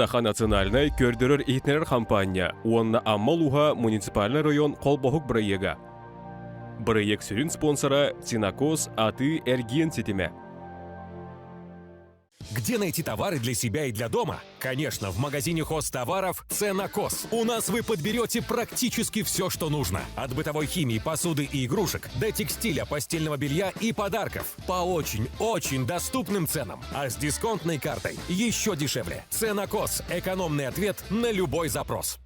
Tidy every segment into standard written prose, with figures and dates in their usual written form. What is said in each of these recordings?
Саха национальнай көрдөрөр-иһитиннэрэр хампаанньа уонна Амма улууһа муниципальнай район холбоһук бырайыага. Бырайыак сүрүн спонсора Синакос атыы-эргиэн ситимэ. Где найти товары для себя и для дома? Конечно, в магазине хозтоваров «Ценокос». У нас вы подберете практически все, что нужно. От бытовой химии, посуды и игрушек до текстиля, постельного белья и подарков. По очень-очень доступным ценам. А с дисконтной картой еще дешевле. «Ценокос» – экономный ответ на любой запрос.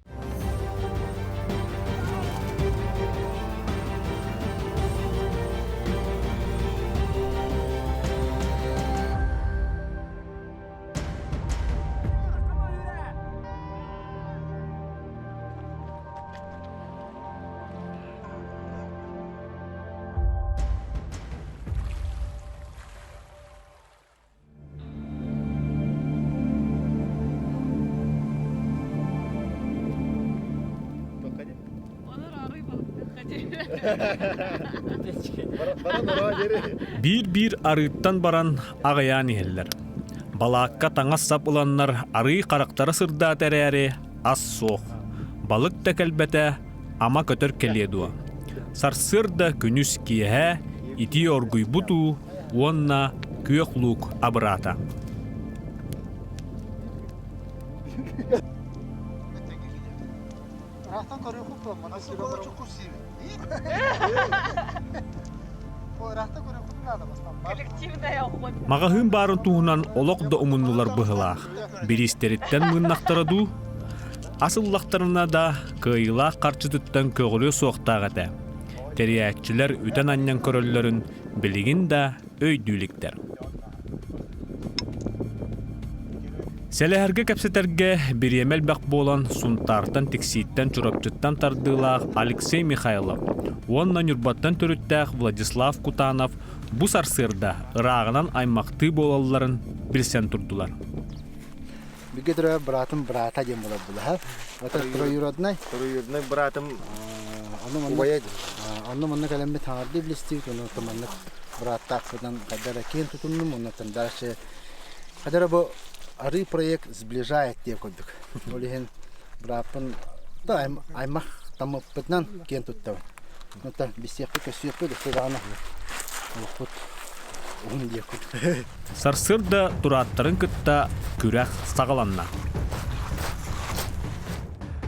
Биир-биир арыыттан баран аҕыйаан иһэллэр. Балаакка таҥас-сап ыланнар арыы харахтара сырдаата эрээри, ас суох. Балык да кэлбэтэ, ама көтөр кэлиэ дуо? Сарсыарда күнүс киэһэ итии оргуйбут уу уонна күөх луук абыраата. Маҕаһыын баарын туһунан олох да умуннулар быһылаах. Бириистэриттэн мыыннахтара дуу? Ас ыллахтарына да кыайыылаах харчытыттан көҕүрүө суохтаах этэ. Тэрийээччилэр үтэн-анньан көрөллөрүн билигин да өйдүү иликтэр. Сэлэһэргэ кэпсэтэргэ бириэмэ элбэх буолан Сунтаартан, Тиксииттэн, Чурапчыттан тардыылаах Алексей Михайлов уонна Ньурбаттан төрүттээх Владислав Кутанов бу сарсыарда ырааҕынан аймахтыы буолалларын билсэн турдулар. Бигэ төрөө братым брата диэн буолар булаһа. Это троюродной. Троюродной братым убайа Онно манна кэлэммит хаҥарды билистибит, онно маннык бырааттаахпытынан хайда эрэ киэн тутуннум, оннуттан дальше хайда эрэ бу арыы проект сближает диэн курдук. Ол иһин бырааппын да аймах таммыппытынан киэн туттабын. Онтон билсиэхпит, көссүөхпүт, өссө даҕаны олохпут уһун диэх курдук. Сарсыарда турааттарын кытта күрэх саҕаланна.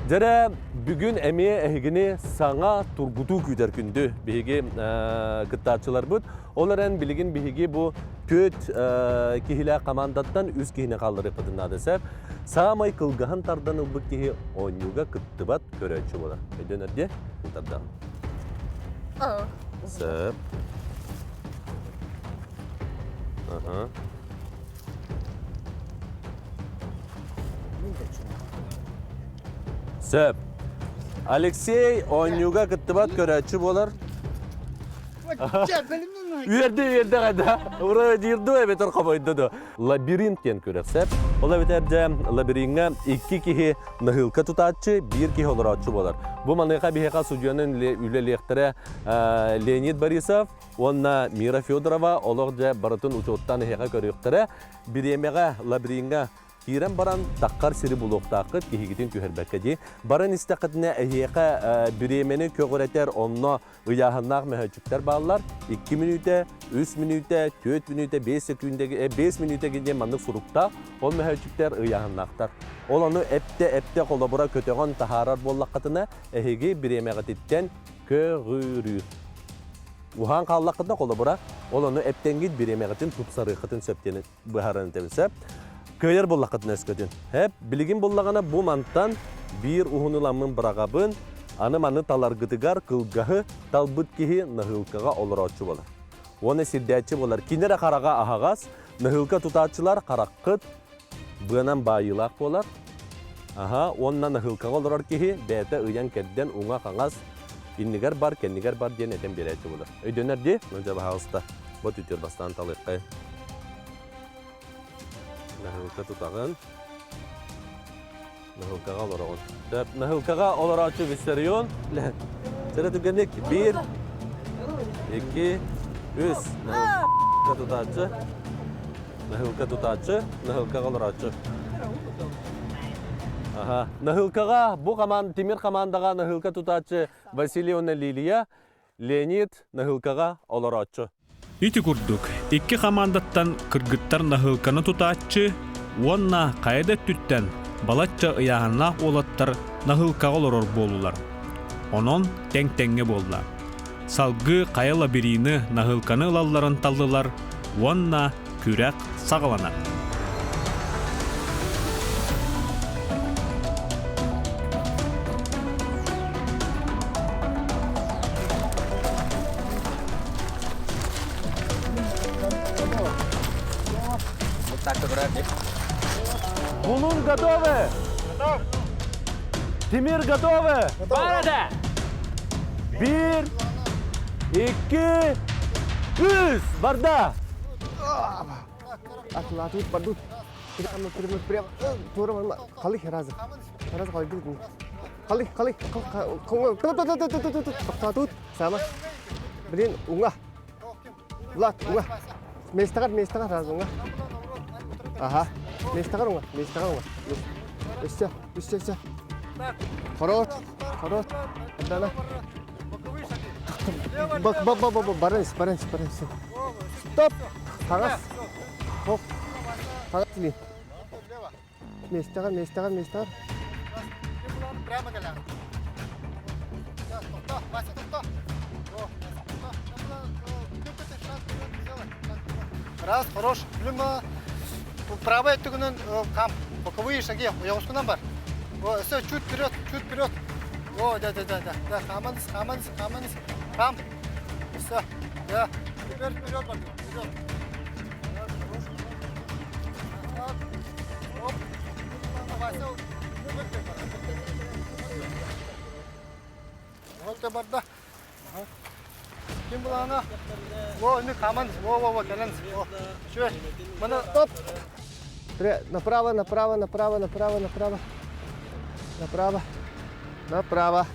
Дьэрэ, бүгүн эмиэ эһигини саҥа тургутуу күүтэр күндү биһиги кыттааччыларбыт. Ол эрэн билигин биһиги бу түөрт киһилээх командаттан үс киһини хаалларыахпытын наада сөп. Саамай кылгаһын тардан ылбыт киһи оонньууга кыттыбат көрөөччү буолар. Өйдөнөр дии? Тардан. Сөп. Аха. Сөп. Алексей оонньууга кыттыбат көрөөччү буолар. Үөрдэ үөрдэ да. Ура диирду эбэтэр хобойду да. Лабиринт диэн күрэх сөп. Ол эбэтэр дьэ лабириҥҥа икки киһи наһыылка тутааччы, биир киһи олорооччу буолар. Бу маныаха биһиэхэ судьуйанан үлэлиэхтэрэ Леонид Борисов, Уонна Мира Федорова олох дьэ барытын учуоттаан эһиэхэ көрүөхтэрэ. Бириэмэҕэ лабиринҥа киирэн баран таххар сири булуохтааххыт киһигитин түһэрбэккэ дии. Баран истэххитинэ эһиэхэ бириэмэни көҕүрэтэр онно ыйааһыннаах мөһөөччүктэр бааллар. 2 мүнүүтэ, 3 мүнүүтэ, 4 мүнүүтэ, 5 секүндэги, 5 мүнүүтэги диэн маннык суруктаах. Ол мөһөөччүктэр ыйааһыннаахтар. Ол ону эптэ-эптэ холобура көтөҕөн таһаарар буоллаххытына эһиги бириэмэҕититтэн көҕүрүүр. Уһаан хааллаххытына, холобура, ол ону эптэҥҥит бириэмэҕитин тупсарыаххытын сөп диэн быһааран этэбин сөп. Кыайар буоллаххытына өскөтүн. Эп, билигин буллаҕына бу мантан биир уһун ыламмын быраҕабын, аны маны таларгытыгар кылгаһы талбыт киһи наһыылкаҕа олорооччу буолар. Уонна сирдээччи буолар. Кини эрэ хараҕа аһаҕас, наһыылка тутааччылар хараххыт быанан баайыылаах буолар. Аһа, уонна наһыылкаҕа олорор киһи бэйэтэ ыйан-кэрдэн уҥа-хаҥас иннигэр бар, кэннигэр бар диэн этэн биэрээччи буолар. Өйдөнөр дии? Ну, дьэ, баһаалыста. Бу түтүр бастаан талыаххай. Наһыылка тутаҕын. Наһыылкаҕа олороҕун. Сөп, наһыылкаҕа олорооччу Виссарион. Сэрэ түгэнник. Биир, икки, үс. Наһыылка тутааччы. Наһыылка тутааччы, наһыылкаҕа олорооччу. Аха. Наһыылкаҕа бу команд Тимир командаҕа наһыылка тутааччы Василий уонна Лилия, Леонид наһыылкаҕа олорооччу. Ити курдук, икки хамаандаттан кыргыттар наһыылканы тутааччы уонна хайа да өттүттэн балачча ыйааһыннаах уолаттар наһыылкаҕа олорор буоллулар. Онон тэҥ-тэҥҥэ буолла. Салгыы хайа лабирины наһыылканы ылалларын таллылар уонна күрэх саҕаланар. Булун готовы? Готов. Тимир готовы? Барада! Биир, икки, үс! Барда! Атылаатыбыт бардыбыт. Прямо, прямо, туора халы разы. Разы халыйдыбыт. Халы, халы, тоқтатут, сама. Блин, уҥа. Влад, уҥа. Местаҕар, местаҕар разы уҥа. Ага. Местаҕар уҥа, местаҕар уҥа. Өссө, өссө, өссө. Хорош, хорош. Дана. Бак, бак, бак, бак, баранс, баранс, баранс. Стоп! Хаҥас. Хоп. Хаҥас илин. Миэстэҕэр, миэстэҕэр, миэстэҕэр. Прямо кэлэҕин. Тохто, Вася, тохто. Раз, хорош. Блин, правый өттүгүнэн кам. Боковые шаги. Уйаҕускунан бар. Все, чуть вперед, чуть вперед. О, да, да, да, да. Да, хаманс, хаманс, хаманс. Хам. Все. Да. Теперь вперед, вперед. Оп. Вася, Вот барда. Ким булана? Во, не хаман, во, во, во, кэлэн. Во. Чү. Мана Стоп! Направо, направо, направо, направо, направо. Направо. Направо.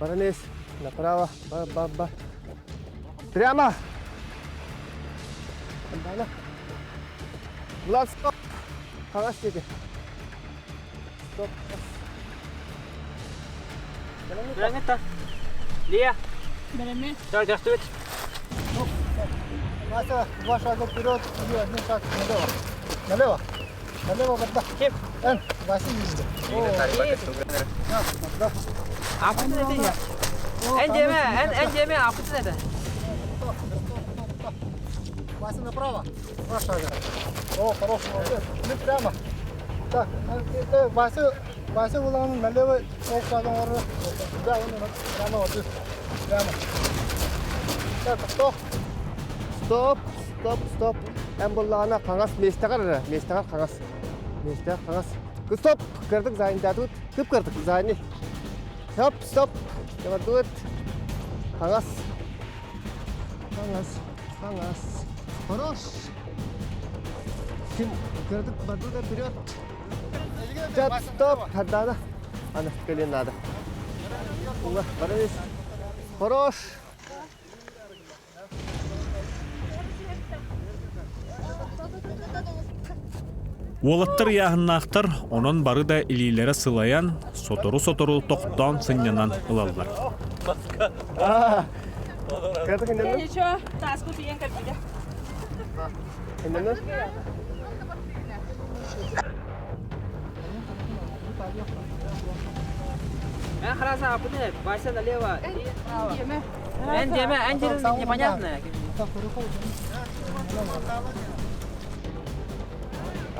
Баранес. Направо. Ба, ба, ба. Прямо. Андана. Влад, стоп. Хаҥас диэки. Стоп. Бэлэҥҥит Лия. Бэлэммит. Здравствуйте. Вася, два шага вперед и один шаг налево. Налево. Налево, барда. Ким? Эн, Вася видит. Аппытын этэ. Эн диэмэ, эн эн диэмэ, аппытын этэ. Вася направо. Два шага. О, хороший молодец. Ну прямо. Так, Вася, Вася улан налево полшага оҥорор. Да, он прямо вот прямо. Так, стоп. Стоп, стоп, стоп. Эн буоллаҕына хаҥас миэстэҕэр эрэ, миэстэҕэр хаҥас. Миэстэҕэр хаҥас. Стоп! Кырдык заайдаатыбыт. Кып кырдык заайни. Стоп, стоп. Дабардыбыт. Хаҥас. Хаҥас. Хаҥас. Хорош. Ким кырдык бардыга вперед. Стоп, стоп. Хардана. Аны кэлин надо. Ула, барыс. Хорош. Уолаттар ыйааһыннаахтар, онон бары да илиилэрэ сылайан, сотору-сотору тохтоон сынньанан ылаллар. Ничего, тааска утуйан кэлбитэ. Эн хараса аппытын Вася налево. Эн диэмэ, эн диэн непонятно.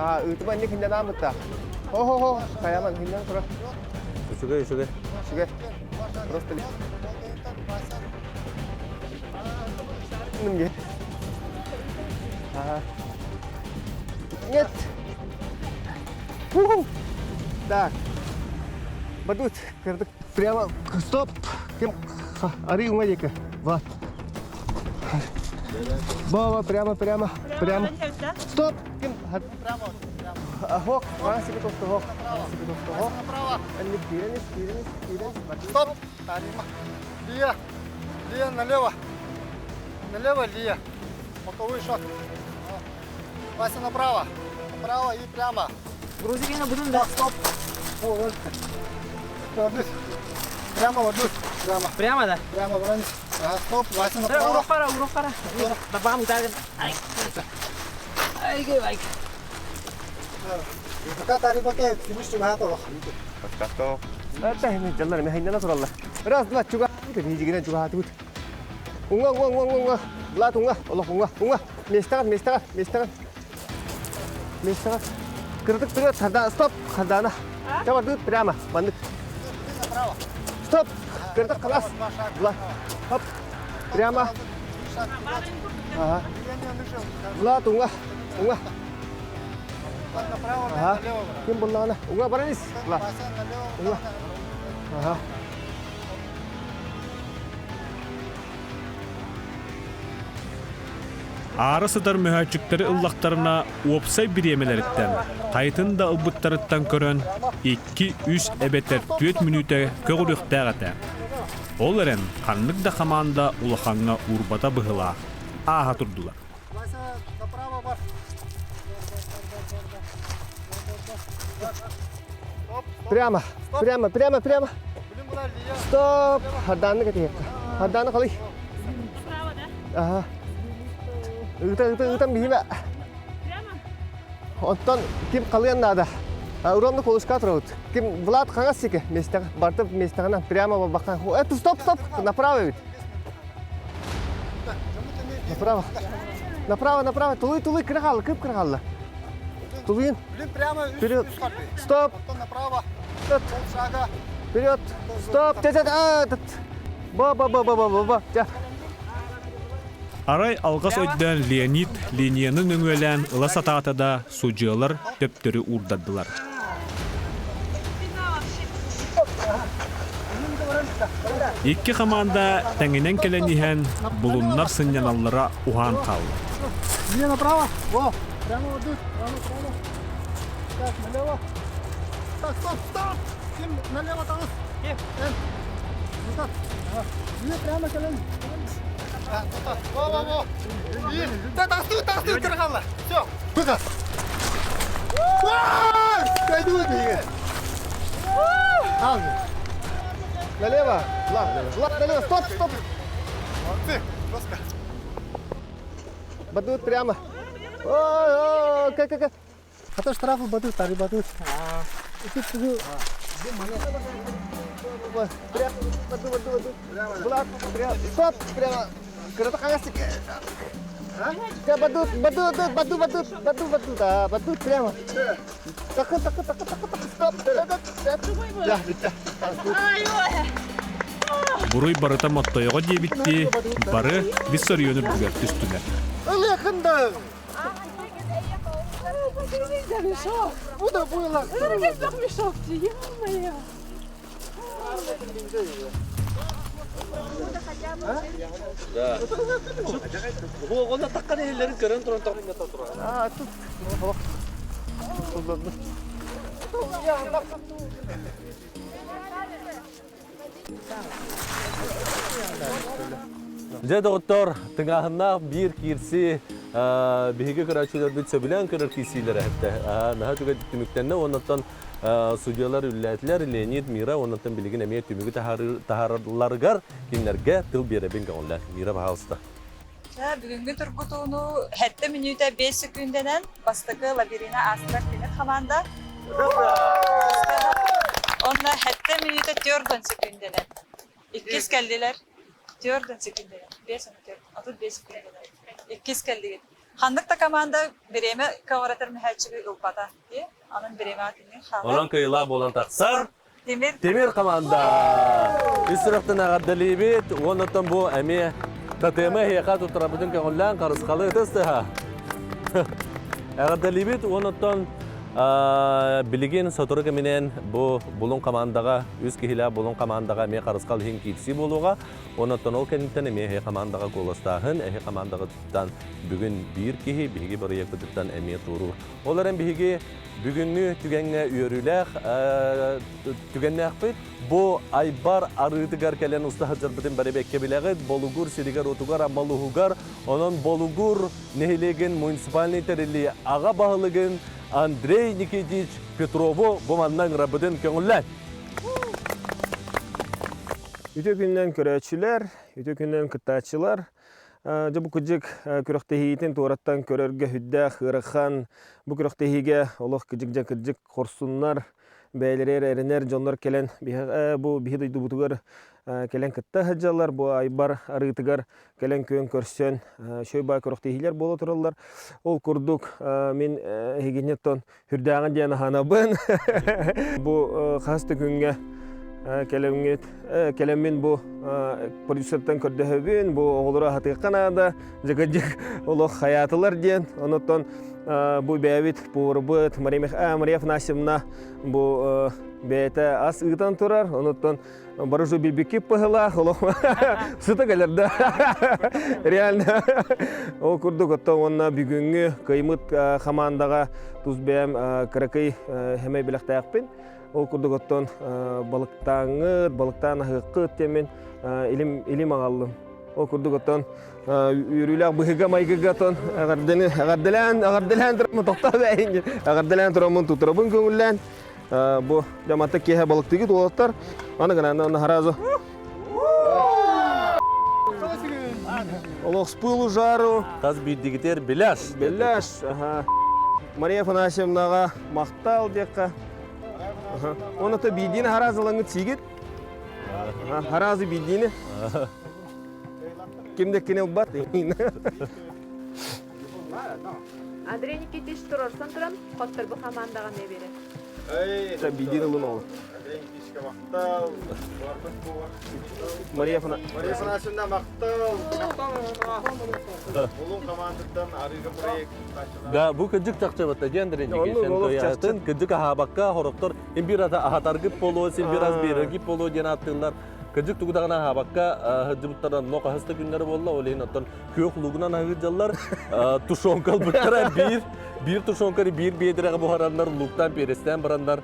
А, ыытыма инник хиннэн Хо-хо-хо, хайаман хиннэн тура. Үчүгэй, үчүгэй. Үчүгэй. Просто Нет. Ага. Нет. Уху. Так. Бадут, кырдык прямо стоп. Ким ари уҥа диэки. Вот. Бова, прямо, прямо, прямо. Стоп. Ким Хок, хок. Направо. Стоп. Лия. Лия налево. Налево, Лия. Боковой шаг. Вася направо. Направо и прямо. Грузики на будун да. Стоп. Прямо вот тут. Прямо. Прямо, да? Прямо, брань. Ага, стоп, Вася направо. Урок қара, урок қара. Бабам утагын. Ай. Ай, ай. Раз, два, чуга. Нижигинен чугаатыбыт. Уҥа, уҥа, уҥа, уҥа. Влад, уҥа, олох уҥа, уҥа. Миэстэҕэр, миэстэҕэр, миэстэҕэр. Миэстэҕэр. Кыратык вперед, Хардана, стоп, Хардана. Чабардыт прямо, маннык. Стоп, кыратык халас. Влад, хоп, прямо. Ага. Влад, уҥа, уҥа. Ага. Ким буллаҕына? Уҥа баран ис. Влад. Уҥа. Ага. Аара сытар мөһөөччүктэри ыллахтарына уопсай бириэмэлэриттэн, хайытын да ылбыттарыттан көрөн, 2-3 эбэтэр 4 мүнүүтэ көҕүрүөхтээх этэ. Ол эрэн ханнык да хамаанда улахаҥҥа уурбата быһыылаах, ааһа турдулар. Прямо, прямо, прямо, прямо. Стоп! Хардаанны кэтиһиэххэ. Хардааны халый. Ага. Ыта, ыта, ытан биһимэ. Оттон ким халыан наада? Уронну колушка турабыт. Ким Влад хаҥас сики миэстэҕэ, барыта миэстэҕинэн прямо бабахан. Это стоп, стоп, направо ведь. Направо. Направо, направо. Тулуй, тулуй, кыра хаалла, кып кыра хаалла. Тулуйун. Блин, прямо Вперед. Стоп. Потом направо. Вперед. Полшага. Вперед. Стоп. Тя, тя, а, Ба, ба, ба, ба, ба, ба, ба. Тя. Арай алҕас өйдөөн Леонид линияны нөҥүөлээн ыла сатаата да, судьуйалар төптөрү уурдардылар. Икки хамаанда тэҥинэн кэлэн иһэн, булуннар сынньаналлара уһаан хаалла. Мне направо. Во. Прямо вот тут. Прямо, прямо. Так, налево. Так, стоп, стоп. Ким налево там. Ким? Назад. Ага. Мне прямо колени. Так, вот так. Во, во, во. И... Да, тастуй, тастуй, кыргалла. Все. Выход. Пойду, Налево. Влад, Влад, налево. Стоп, стоп. Молодцы. Жестко. Бадут прямо. О, как, как, как. А то штрафы бадут, тары бадут. Прямо, баду, баду, баду. Влад, прямо. Стоп, прямо. Кырата хаҥас. Бадут, бадут, баду, бадут, баду, баду, да, бадут прямо. Так, так, так, так, так, стоп. Буруй барыта Моттойоҕо диэбиттии, бары Виссарионы үрдүгэр түстүлэр. Ылыахында! Буда буйлак. А, тут. Дьэ, доҕоттор, тыҥааһыннаах биир киирсии биһиги көрөөччүлэрбит сөбүлээн көрөр киирсиилэрэ эттэ. Наһаа үчүгэй түмүктэннэ уоннаттан судьялар үллээтилэр Леонид Мира уоннаттан билигин эмиэ түмүгү таһааралларыгар кинилэргэ тыл биэрэбин көҥүллээн. Мира, пожалуйста. Бүгүҥҥү тургутууну 7 мүнүүтэ 5 секүндэнэн бастакы лабирина аастар Тимир хамаанда. Онно 7 мүнүүтэ 4 секүндэнэн. Иккис кэллилэр. 4 секүндэнэн. 5 35 секүндэнэн. Иккис кэллигит. Ханнык да команда бириэмэ көҕүрэтэр мөһөөччүгү ылбата. Анан бириэмэ тимир хаалар. Онон кыайыылаах буолан тахсар. Тимир. Тимир команда. Үс сүрэхтэн эҕэрдэлиибит. Уоннаттан бу эмиэ татыама эһиэхэ туттарабытын көҥүллээн харысхалы ытыс тыһа. Эҕэрдэлиибит. Уоннаттан билигин сотору кэминэн бу Булун командаҕа үс киһилээх Булун командаҕа эмиэ харысхал иһин киирсии буолуоҕа. Онон ол кэнниттэн эмиэ эһи командаҕа куоластааһын, эһи командаҕыттан бүгүн биир киһи биһиги бырайыакпытыттан эмиэ туоруур. Ол эрэн биһиги бүгүҥҥү түгэҥҥэ үөрүүлээх түгэннээхпит. Бу Айбар арыытыгар кэлэн уста сылдьарбытын бары бэккэ билэҕит. Болугур сиригэр-уотугар, Аммалуһугар. Онон Болугур нэһилиэгин муниципальнай тэриллии аҕа баһылыгын Андрей Никитич Петрову бу манна ыҥырабытын көҥүллээн. Үтүө күнүнэн көрөөччүлэр, үтүө күнүнэн кыттааччылар. Дьэ бу кыдьык күрэхтэһиитин туораттан көрөргө сүрдээх ыарахан. Бу күрэхтэһиигэ олох кыдьык дьэ кырдьык хорсуннар, бэйэлэригэр эрэнэр дьоннор кэлэн бу биһи дойдубутугар кэлэн кытта сылдьаллар. Бу Айбар арыытыгар кэлэн күөн көрсөн үчүгэй баай күрэхтэһиилэр буола тураллар. Ол курдук мин эһигини оттон Хүрдээҕин диэн аһанабын. Бу хас да күҥҥэ кэлэмҥит кэлэммин бу продюсертан көрдөһөбүн, бу оҕолору аһатыахха наада, дьыгыдьык олох хайаатылар диэн. Онуттан бу бэйэбит поварбыт Мария Афанасьевна бу бэйэтэ ас ыытан турар. Онуттан бары уже билбиккит быһылаах олох сыта кэлэр да реально ол курдук оттон уонна бүгүҥҥү кыймыт хамаандаҕа тус бэйэм кыракый хэмэй бэлэхтээхпин ол курдук оттон балыктааҥҥыт балыктаан аһыаххыт диэммин илим илим аҕаллым ол курдук оттон үөрүүлээх быһыыга майгыга оттон эҕэрдэни эҕэрдэлээн эҕэрдэлээн тураммын тохтоо бэйин эҕэрдэлээн тураммын тутурабын көҥүллээн Бу дьаматта киэһэ балыктыгыт уолаттар. Аны гынан харазу. Олох с пылу жару. Тас биирдигитер беляш. Беляш, ага. Мария Афанасьевнаға мақтал диэххэ. Оны то биирдиини харазылаңыт сиигит. Харазы биирдиини. Кимде кини ылбат. Андрей Никитич турарсан туран, хотторбу хамаандаҕа эмиэ биэрэр. Биирдиин ылын ол. Андрей Никитичка махтал. Мария Мария Афанасьевна махтал. Булун командыттан арыыга проект Да, бу кыдьык чахчыбатта диэн Андрей Никитич. Кыдьык аһаабакка хороктор имбир аһатаргыт болуо, син бир аз биэрэргит болуо диэн ааттыыллар. Кыдьык тугу даҕаны аһаабакка сылдьыбыттара но хаһыста күннэрэ буолла, ол иһин оттон күөх лугунан аһыыр тушенка ылбыттара биир биир тушенканы биир биэдэрэҕэ буһараннар лууктаан перестээн бараннар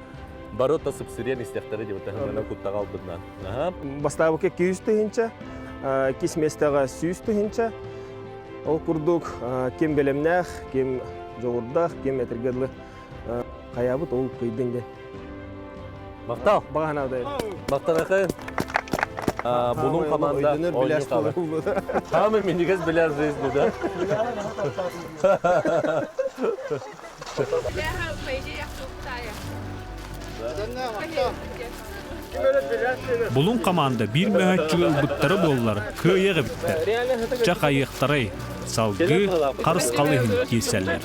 бары то сыпсырыан истэхтэрэ диэбит таһымынан куттаҕа албытынан. Бастаабыкка 200 тыһыынча, иккис миэстэҕэ 100 тыһыынча. Ол курдук ким бэлэмнээх, ким дьоҕурдаах, ким этэргэ дылы хайаабыт ол кыйдын диэн. Махтал. Баҕа Махтанахы. Булун команда Самый минигес беляш жизни, да? Булун команда биир мөһөччүгү ылбыттара буоллар, кыайыах эбиттэр. Чэ хайыахтарай, салгыы харысхал иһин киирсэллэр.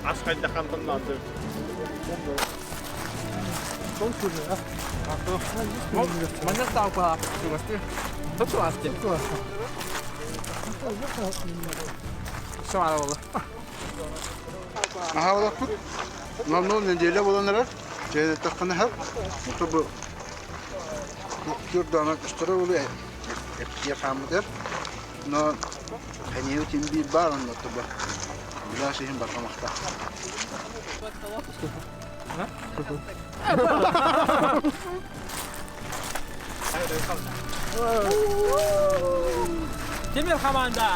Ас хайдахантан Аһаабалаппыт. Номнуо неделя буолан эрэр. Дьиэлэттэххинэ сөп. Бу Курдаана көстөрө буолуо эптиэ хааммытыгар. Но хэнийэбит биир баар онно тобо. Билаш иһин барҕамахтаах. Тимир команда!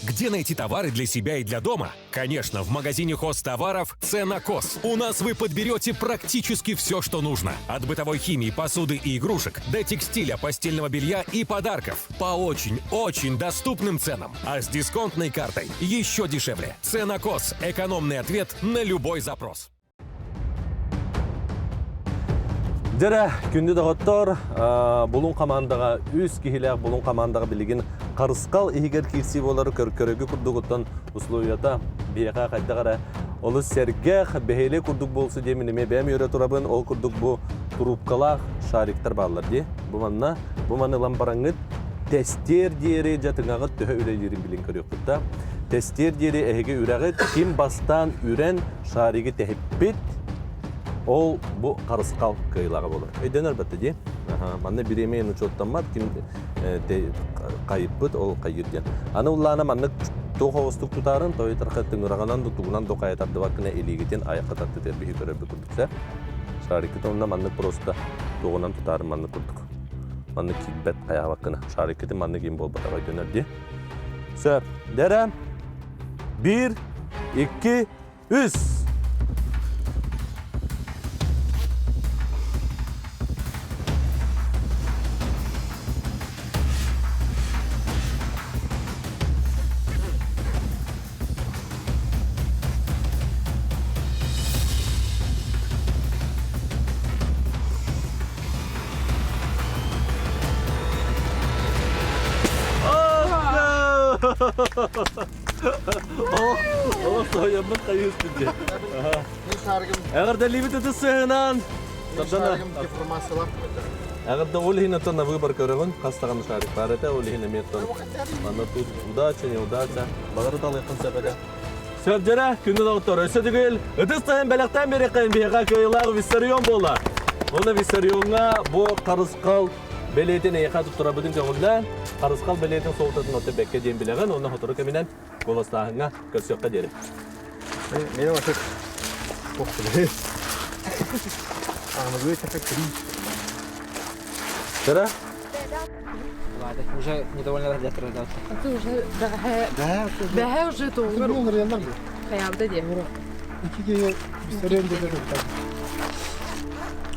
Где найти товары для себя и для дома? Конечно, в магазине хозтоваров «Ценокос». У нас вы подберете практически все, что нужно. От бытовой химии, посуды и игрушек до текстиля, постельного белья и подарков. По очень-очень доступным ценам. А с дисконтной картой еще дешевле. «Ценокос» – экономный ответ на любой запрос. Дьэрэ, күндү доҕоттор, Булун командаҕа үс киһилээх Булун командаҕа билигин харысхал иһигэр киирсии буолары көргө курдугуттан условията биһиэхэ хайдах эрэ олус сэргэх, бэһиэлэй курдук буолсу диэмин эмиэ бэйэм үөрэ турабын. Ол курдук бу трубкалаах шариктар бааллар дии. Бу манна, бу маны ылан бараҥҥыт тестиэр диэри дьэ тыҥаҕыт төһө үлэлиирин билин көрүөхпүт да. Тестиэр диэри эһиги үрэҕит ким бастаан үрэн шаригы тэһиппит, ол бу харысхал кыайылааҕа буолар. Өйдөнөр бэтте дии. Манна бириэмэ учуоттаммат, ким хайыппыт, ол хайыр диэн. Аны уллаана маннык туох оҕустук тутаарын, той тарха тыҥыраҕынан да тугунан да хайа тардыбаккына илиигитин айахха тартытыар биһи көрөрбүт курдук сэ. Шариккыт онно маннык просто туоҕунан тутаарын маннык курдук. Маннык киирбэт хайаабаккына. Шариккытын маннык им буолбатах өйдөнөр дии. Сөп. Дэрэ. Биир, икки, үс. Олох соһуйаммыт хайыыспыт дии. Эҕэрдэлиибит ытыс сыһынан. Деформациялар. Эҕэрдэ ол иһин оттон на выбор көрөҕүн хас даҕаны шарик баар этэ ол иһин эмиэ оттон манна тут удача неудача баҕар ыталыаххын сөп этэ. Сөп дьэрэ, күндү доҕоттор, өссө төгүл ытыс таһын бэлэхтээн биэриэххэйин биһиэхэ кыайыылаах Виссарион буолла. Уонна Виссарионҥа бу харысхал бэлиэтин эйиэхэ туттарабытын көҥүллээн, харысхал бэлиэтин суолтатын отто бэккэ диэн билэҕин уонна сотору кэминэн куоластааһыҥҥа көрсүөххэ диэри. Мен отыр. Аныгы Тара? Ладно, уже недовольна да Ты уже бэһэ уже тугур. Хайаабыта диэ. Икки Виссарион деді.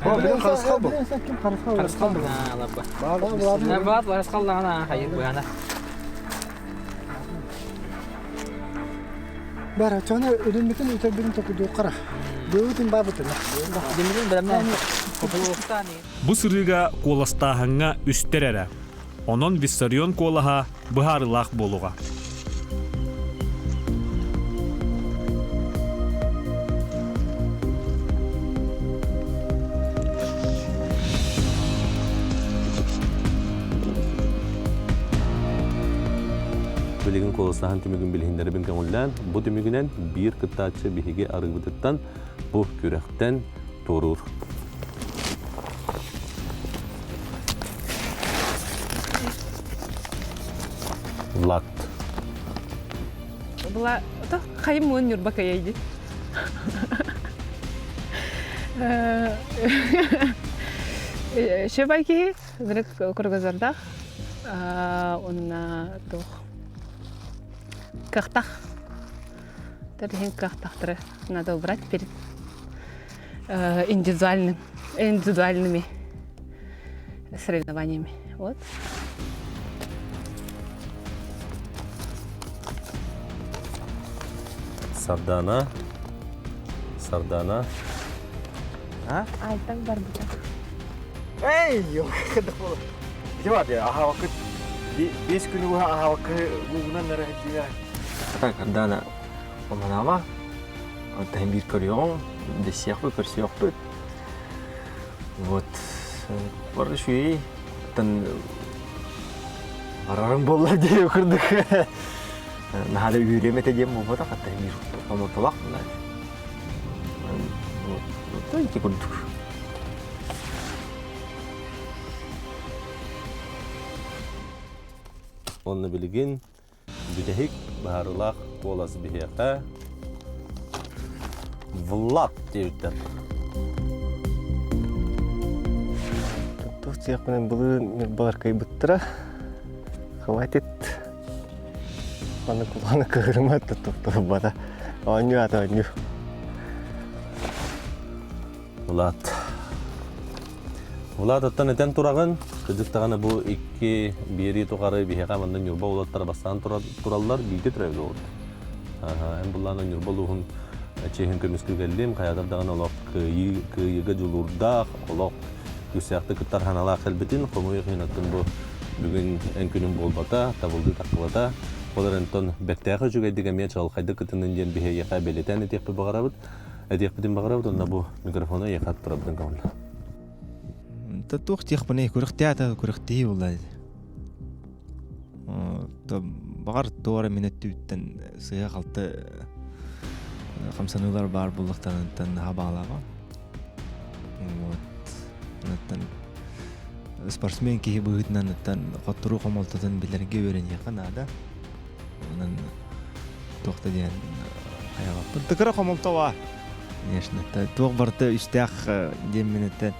Харысхал бу. Харысхал бу. Лабба. Баат харысхал лаана хайыр быана. Бара, чана өлүммүтүн үтөрбүтүн токудууккара. Бөбүтүн бабытын. Демирин бэлэмнээн. Бу сырыыга куоластааһыҥҥа үстэр эрэ. Онон Виссарион куолаһа быһаарыылаах буолуоҕа. Билигин куоластааһын түмүгүн билиһиннэрибин көҥүллээн, бу түмүгүнэн биир кыттааччы биһиги арыыбытыттан бу күрэхтэн туоруур. Влад. Была то хайым муон Нюрба каяйди. Шөбай киһи ынырык кругозордах онна туох кыахтах Тэриһин кыахтахтары надо убрать перед индивидуальным индивидуальными соревнованиями. Вот. Сардана. Сардана. А? Айтан барбыта. Эй, Ити аһаакы 5 күнү быһа аһаакы лугунан эрэ Так, Ардана Оманава, онтон биир көрүөҕүҥ, дэсиэхпит, көрсүөхпүт. Вот, бар үчүгэй, оттон барарым буолла диye курдук. Наһаа да үөрүөм этэ диэн буолбатах, хатта биир хомолтолоох буолла. Вот, ити курдук. Онно билигин Бүтэһик быһаарыылаах куолас биһиэхэ Влад диэбиттэр. Туох диэхпинэн былырыын Ньурбалар кыайбыттара. Хватит. Аны кулааны кыһырыма туттубата. Оонньуу ата оонньуу. Влад. Влад оттон этэн тураҕын, кырдьык даҕаны бу икки биэрии тухары биһиэхэ манна Ньурба уолаттара бастаан тураллар, бииргэ төрөөбүт уолаттар. Эн буллаана Ньурба улууһун чиэһин көмүскүү кэллим, хайаатар даҕаны олох кыайыы, кыайыыга дьулуурдаах, олох күүстээхтик кыттар санаалаах кэлбитин, хомойуох иһин оттон бу бүгүн эн күнүн буолбата, табыллыы тахсыбата. Ол эрэн оттон бэртээхэй үчүгэйдик эмиэ чаҕылхайдык кытыннын диэн биһиэхэ бэлиэтээн этиэхпит баҕарабыт. Этиэхпитин баҕарабыт уонна бу микрофону эйиэхэ аттарабытын көҥүл. Та туох диэхпиний күрэхтээтэ күрэхтэһии буолла баҕар туора мин өттүбүттэн сыыһа-халты хамсаныылар баар буоллахтарыттан наһаа баалааҕа. Вот. Оттон спортсмен киһи быһыытынан оттон хотторуу хомолтотун билэргэ үөрэниэххэ наада. Онон туох да диэн хайаҕаппын тыкыра хомолто баар конечно туох барыта үстээх диэммин этэн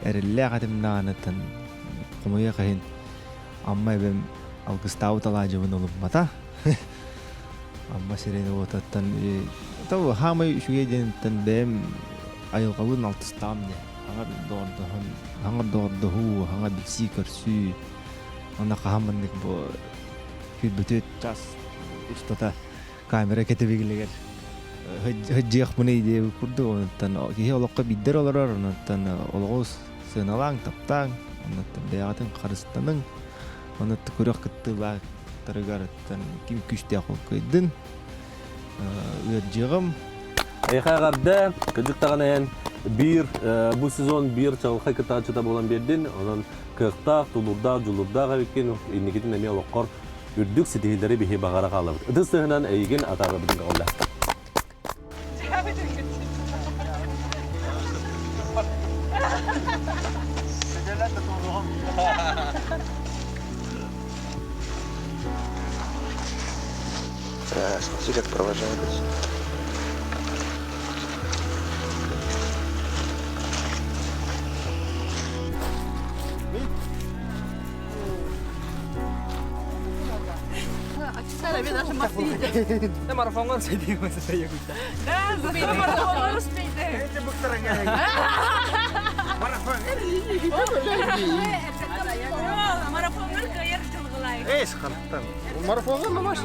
эрэллээх этим даҕаныттан. Хомойуох иһин Амма эбэм алгыстаабыт алаадьыбын ылыммата. Амма сирин уотаттан то хаамай үчүгэй диэниттэн бэйэм айылҕалыын алтыстаҕым диye. Хаҥар доҕордоһон, хаҥар доҕордоһуу, хаҥа билсии-көрсүү. Онно хаһан маннык бу күүрбүтү час устата камера кэтэбигилигэр сылдьыахпыный диэбит курдук онуттан киһи олоххо биирдэр олорор онуттан олоҕу сыаналааҥ таптааҥ онуттан бэйэҕитин харыстаныҥ онуттан күрэх кыттыылаахтарыгар ким күүстээх ол кыайдын ыалдьыаҕым Эйиэхэ эҕэрдэ, кырдьык даҕаны эн биир бу сезон биир чаҕылхай кыттааччыта буолан биэрдин. Онон кыахтаах, тулуурдаах, дьулуурдаах эбиккин. Инникитин эмиэ олоххор үрдүк ситиһиилэри биһи баҕара хаалабыт. Ытыс тыһынан эйигин атаарабытын көҕүлэ. Смотри, как провожают. Марафоҥҥа Да, марафоҥҥа успейте. Марафоҥҥар кыайар дьылҕылай. Эс хантан. Марафоҥҥа мамаш.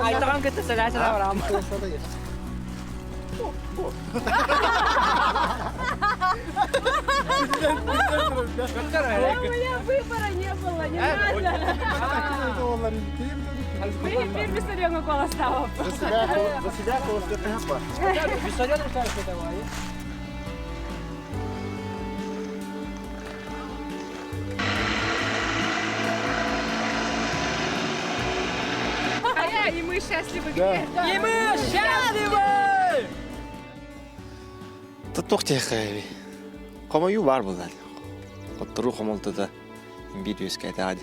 Айтаҕан кытта сэлээ-сэлээ бараам. У меня выбора не было, не надо. Мы Виссариону голосовал. За себя Виссарион решает, что давай. И мы счастливы. И мы счастливы! Туох диэххэ Хомойуу баар буолла. Хотторуу хомолтото биир үөскээтэ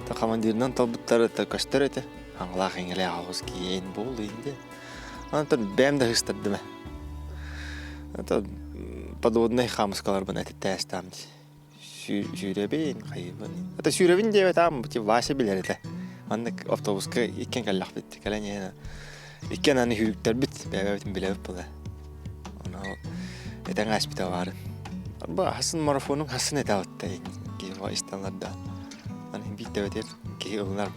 Та командирынан талбыттара көстөр этэ. Аҥалаах иҥэлээх оҕус киэйин буол инде. Онтон бэйэм да ыһыстардым ээ. Это подводнай хаамыскаларбын этиттээстаам дии. Сүүрэбин, хайыбын. Это сүүрэбин диэбэтаам, Вася билэр этэ. Маннык автобуска иккиэн кэллэхпит. Кэлэн иһэн иккиэн аны сүүрүктэрбит, бэйэбитин билэбит була. Ону этэн ааспыта баарын. Бу хасын марафонун хасын этэ киһи исталлар да. Аны биир киһи ылынар.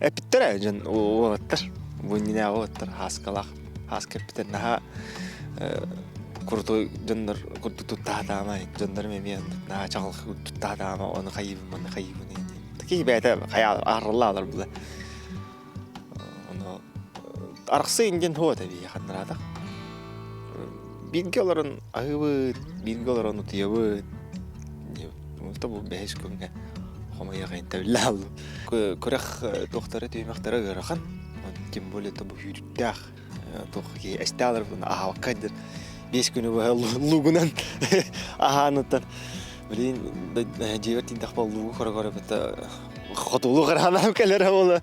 Эппиттэрэ дьон уолаттар, бу иннинээҕи уолаттар Һааскалаах, Һааска эппитэ наһаа крутой дьоннор курдук туттаатаама, дьоннорум эмиэ наһаа чаҕылхай туттаатаама, ону хайыыбын, манны хайыыбын Такие бэйэтэ хайа арыллаалар була. Ону арахсы индиэн хуо тэбии ханнараатах. Бииргэ олорон аһыыбыт, бииргэ олорон утуйабыт. Бу бэһис күҥҥэ хомойуох иһин аллым. Күрэх туохтара түһүмэхтэрэ ыарахан. Тем более это бу сүүрүктээх туох киһи эстэ аһаабакка дыр биэс күнү быһа луугунан аһааныттан блин дьиэбэр тиийдэхпэ луугу көрө-көрө бытта хотулуу хараанам кэлэрэ буола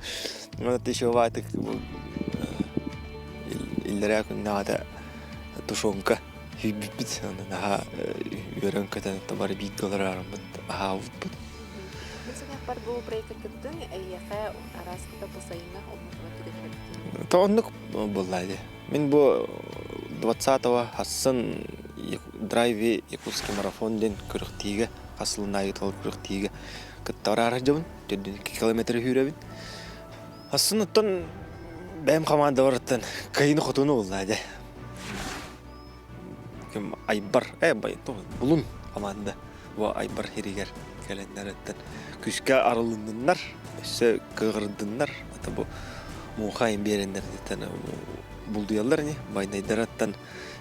вот еще баатык иллэрээ күннээҕитэ тушенка Сүүрбүппүт, аны наһаа үөрэн-көтөн бары бииргэ олорорбут, аһаабыппыт. Мин санаахпар бу проекка кыттыҥ, эйиэхэ араас кыта бу сайыҥҥа олохтоох түгэн То оннук буолла дии. Мин бу 20-го хассын драйве Якутский марафон диэн күрэхтиигэ, хасылын аайы күрэхтиигэ кытта бараары сылдьабын. 4 километры сүүрэбин. Хассын оттон бэйэм командабарыттан кыайыны-хотууну булла дии. Ким Айбар, э Булун команда бу Айбар хиригэр кэлэннэриттэн күскэ арылынныннар, өссө кыаҕырдыннар. Это бу муха биэрэннэриттэн булдуйаллар ини, байнайдараттан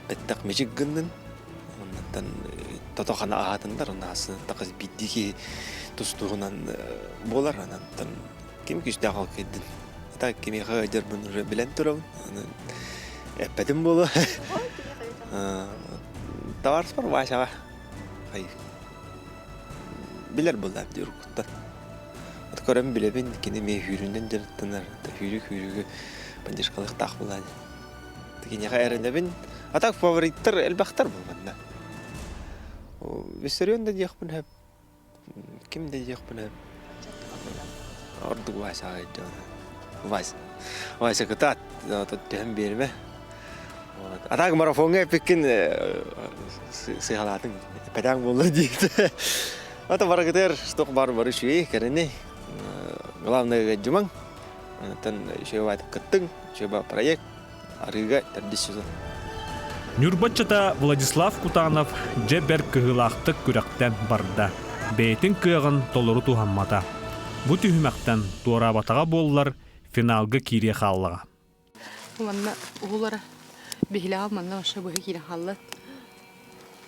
бэттэх мичик гыннын. Оннуттан Тото-хана аһаатыннар, онно тахас биирдии киһи тустуугунан буолар. Онон ким күүстээх ол кыайдын. Так кимиэхэ ыалдьарбын уже билэн турабын. Эппэтим буолуо. Товарищпар Васяҕа билэр буоллаам дии уруккуттан. Вот көрөн билэбин, кини эмиэ сүүрүнэн дьарыктанар, сүүрүк-сүүрүгү поддержкалыахтаах буолаа дии. Киниэхэ эрэнэбин. А так фавориттар элбэхтэр буолбанна. Виссарион да диэхпин сөп, ким да диэхпин сөп. Ордук Васяҕа Вася. Вася кытаат, түһэн биэримэ. А так марафоҥҥа эппиккин сыһалаатыҥ, пэтээҥ буолла диэт. Ата барыгытыгар туох баар бары үчүгэй, кэрэни. Главное ыаддьымаҥ. Оттон үчүгэй баайтык кыттыҥ, үчүгэй проект арыыга төрдүс сезон. Ньурбаччыта Владислав Кутанов дьэ бэрт кыһыылаахтык күрэхтэн барда. Бэйэтин кыаҕын толору туһаммата. Бу түһүмэхтэн туораабатаҕа буоллар, финалга киириэ хааллаҕа. Манна уһулара биһилэҕим манна вообще быһа киирэн хаалла.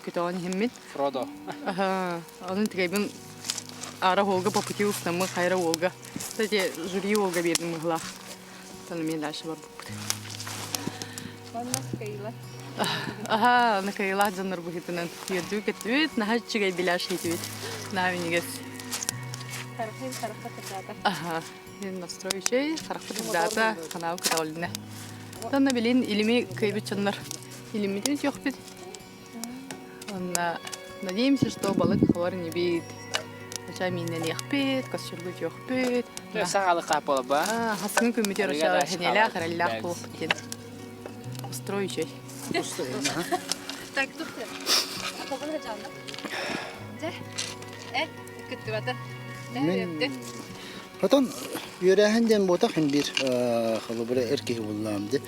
Көтөҕөн иһиммин. Фродо. Аха, онон тигайбын аара уолга по пути устаммын хайра уолга. Кстати, жюри уолга биэрдим быһылаах. Оттон эмиэ дальше барбыппыт. Аха, аны кыайыылаах дьоннор быһыытынан үөрдүү көттүбүт, наһаа үчүгэй беляш иһитибит. Наһаа минньигэс. Аха. Настрой үчүгэй, харахпыт сырдаата, ханаабы көтөҕүлүннэ. Онно билин илими кыайбыт дьоннор илиммитин үтүөхпүт. Онно надеемся, что балык ховар небит. Оча мииннэниэхпит, косчургу үтүөхпүт. Саҕалы хаапала ба. Хаскын күммүтүгэр оча хэнэлээх, эрэллээх буолуохпут диэн. Устрой үчүгэй. Так, тухты. Дьэ, э, кыттыбата. Хотон үөрээһин диэн буотах мин биир холобура эр киһи буллаам ди.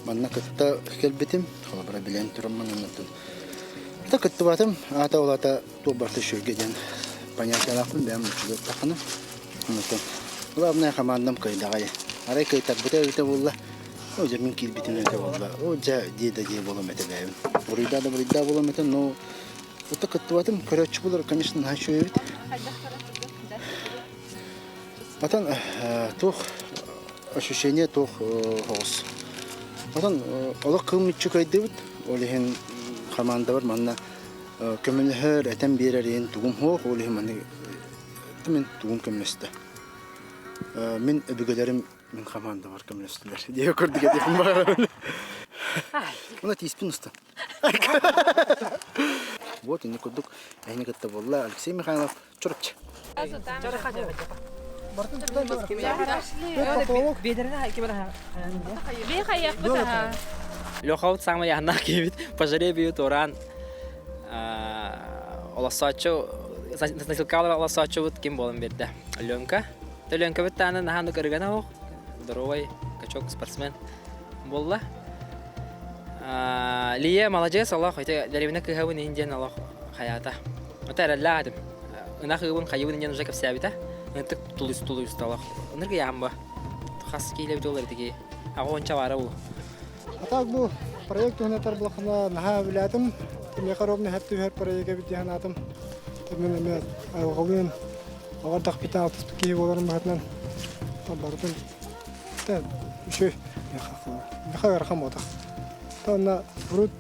Манна кытта кэлбитим, холобура билэн тураммын оннуттан. Та кыттыбатым, аата улата туох барта үчүгэй диэн понятиялаахпын бэйэм учугаттаххына. Оннуттан главное командам кыайдаҕай. Арай кыайтарбыта эбитэ буолла. О, дьэ мин киирбитим эбитэ буолла. О, дьэ дии да дии буолуом этэ бэйэбин. Буруйдаа да буруйдаа буолуом этэ, но это кыттыбатым, көрөөччү булар, конечно, наһаа үчүгэй эбит. Отон туох ощущение туох оҕус. Отон олох кыыммыччы кыайдыбыт. Ол иһин хамаандабар манна көмөлөһөр, этэн биэрэр иһин тугум суох. Ол иһин манна мин тугум көмөлөстө. Мин өбүгэлэрим мин хамаандабар көмөлөстүлэр. Диэ көрдүк этиэхпин баҕарабын. Мына тииспин уста. Вот инник курдук эһини кытта буолла Алексей Михайлов Чурапчы. Лехаут самый яһаннаах киһибит по жребию туораан олоссооччу носилкалар олоссооччубут ким буолан биэрдэ Ленка. Ленкабыт тааны наһаа көрүгэнэ оһох здоровый качок спортсмен буолла. Лия маладьыас олох ити дэриэбинэ кыыһабын иһин диэн олох хайаата. Ото эрэллээх этим. Ынах ыыбын хайыбын диэн уже кэпсээбитэ. Ынтык тулуйс тулуйуста олох. Ынырг ыйаан бу. Хас киилэбит ол эрдики. Аҕа уонча баара бу. А так бу проект туһунан булахына наһаа билээтим. Миэхэ ровно хэп түһэр проект эбит диэн санаатым. Мен эмиэ айылҕалыын оҕордохпутан алтыспыт киһи буоларым быһыытынан барытын үчүгэй миэхэ ыарахан буолбатах. Онно урут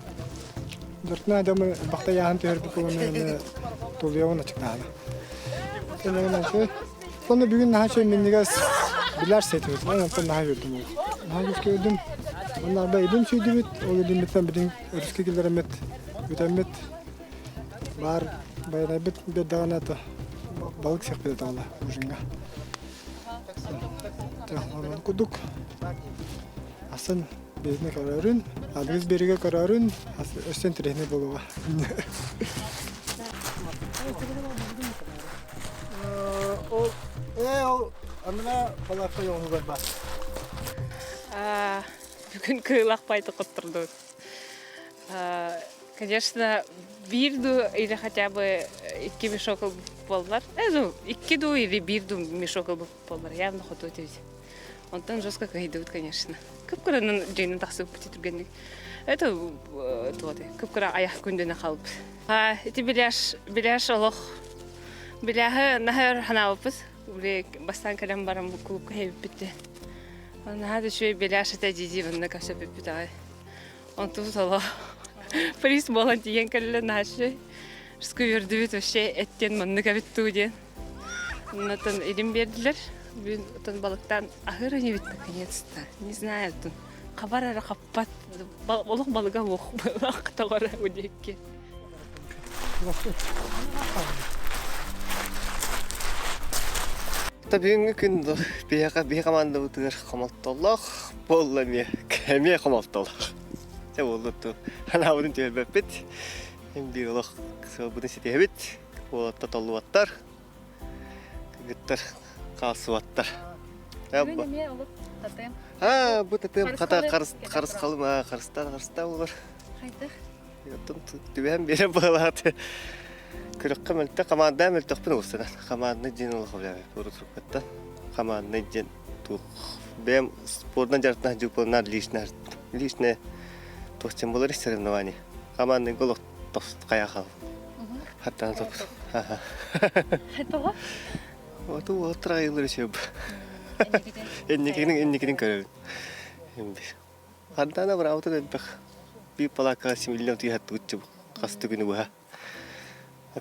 дуртна дьоммун элбэхтэ ыйааһын түһэрбит буолан эмиэ тулуйабын аччыктаһана. Онно бүгүн наһаа үчүгэй минньигэс билэр сетибит. Онтон наһаа үөрдүм ол. Наһаа күүскэ үөрдүм. Онно арба илим сүүйдүбүт. Ол илиммиттэн бүтүн өрүскэ киллэрэммит, бүтэммит баар байанайбыт биэрдэҕинэ то балык сиэхпит этэ ол ужиҥҥа. Курдук атын бэйэтин көрөрүн, аныгыс биэригэ көрөрүн өссө интэриэһинэй буолуоҕа. Ол ээ ол анна палатка йоҕунугар баар. Бүгүн кыылах пайты коттурдубут. Конечно, биир ду или хотя бы икки мешок буоллар. Ну, икки ду или биир ду мешок буоллар. Явно хоту этибит. Онтон жестко кыһыйдыбыт, конечно. Кып-кыранан дьиэнэн тахсыбыт түргэнник. Это туоты кып-кыра аяқ күндүнэ халбыт. Ити беляш, беляш олох беляһы наһар ханаабыппыт. Били бастаан кэлэн баран бу клубка хэбиппитти. Наһаа да үчүгэй беляш этэ дии-дии манна көсөпүппүт аҕай. Онтубут олох приз буолан тиийэн кэллэ наһаа үчүгэй. Сквердүбүт вообще эттен маннык эбит дуу диэн. Оннотон илим биэрдилэр. Бүгүн отон балыктаан аһыыр инибит наконец-то. Не знаю, отон хабар эрэ хаппат. Олох балыга уох тоҕор удиэкки. Та бүгүҥҥү күн биһиэхэ биһи командабытыгар хомолтолоох буолла эмиэ эмиэ хомолтолоох. Дьэ буолла ту анаабытын түһэрбэппит. Биир олох сыалбытын ситиһэбит. Уолаттар толлубаттар, кыргыттар хаалсыбаттар. Бүгүн эмиэ олук татым. Аа, бу татым хата харысхалым аа, харыстаан харыстаан болар. Хайдах? Оттон түбэһэн биэрэн баҕалааты. Күрэххэ мөлтөх, команда мөлтөхпүн уустанан. Командный дьиэн олох билэбит урут-уруккаттан. Командный дьиэн туох бэйэм спордунан дьарыктаах дьуппуннар личное личное туох дьиэн болар соревнование. Командный олох хайа хал. Хаттан топ. Тоҕо? Оту уолаттар айыллар үчүгэй. Энникинин энникинин көрөбүн. Хантаана быраабытын элбэх. Биир палааккаҕа симиллэн утуйа саттыбыт хас да күнү быһа.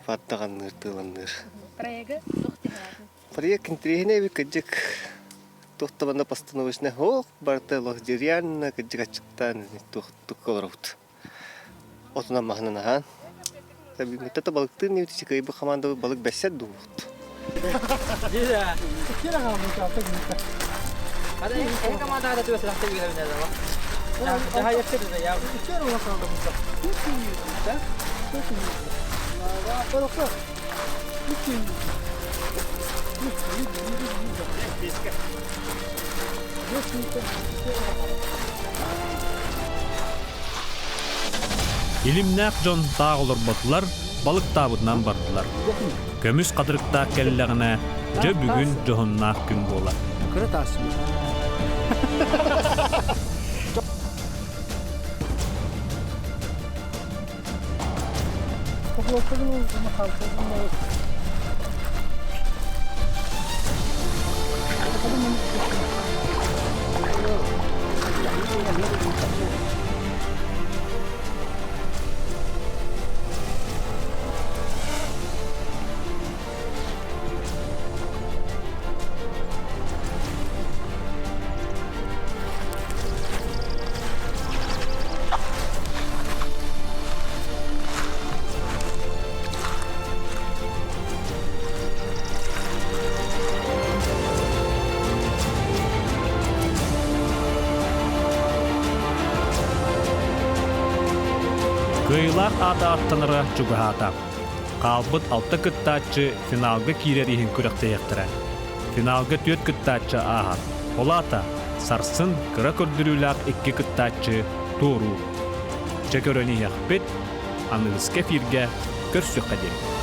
Паттаҕанныыр, тыыланныыр. Проегы туох диһаатын? Проект интэриэһинэй эбит кырдьык. Туох да манна постановочнай суох, барыта олох реально кырдьык аччыктаан туох тукка олоробут. Отунан маһынан аһаан. Бүгүҥҥүттэн балыктыыр ньүтү кыайбыт хамаандабыт балык бэссэт дуубут. Илимнээх дьон таах олорботулар, балыктаабытынан бардылар. Көмүс хатырыктаах кэллэҕинэ, дьэ бүгүн дьоһуннаах күн буолар. Кыра таас. Кыайыылаах аата аттанара чугаһаата. Хаалбыт алта кыттааччы финалга киирэр иһин күрэхтэһиэхтэрэ. Финалга түөрт кыттааччы ааһар. Ол аата сарсын кыра көрдөрүүлээх икки кыттааччы туоруур. Чэ көрөн иһиэхпит, аныгыскы эфиргэ көрсүөххэ диэри.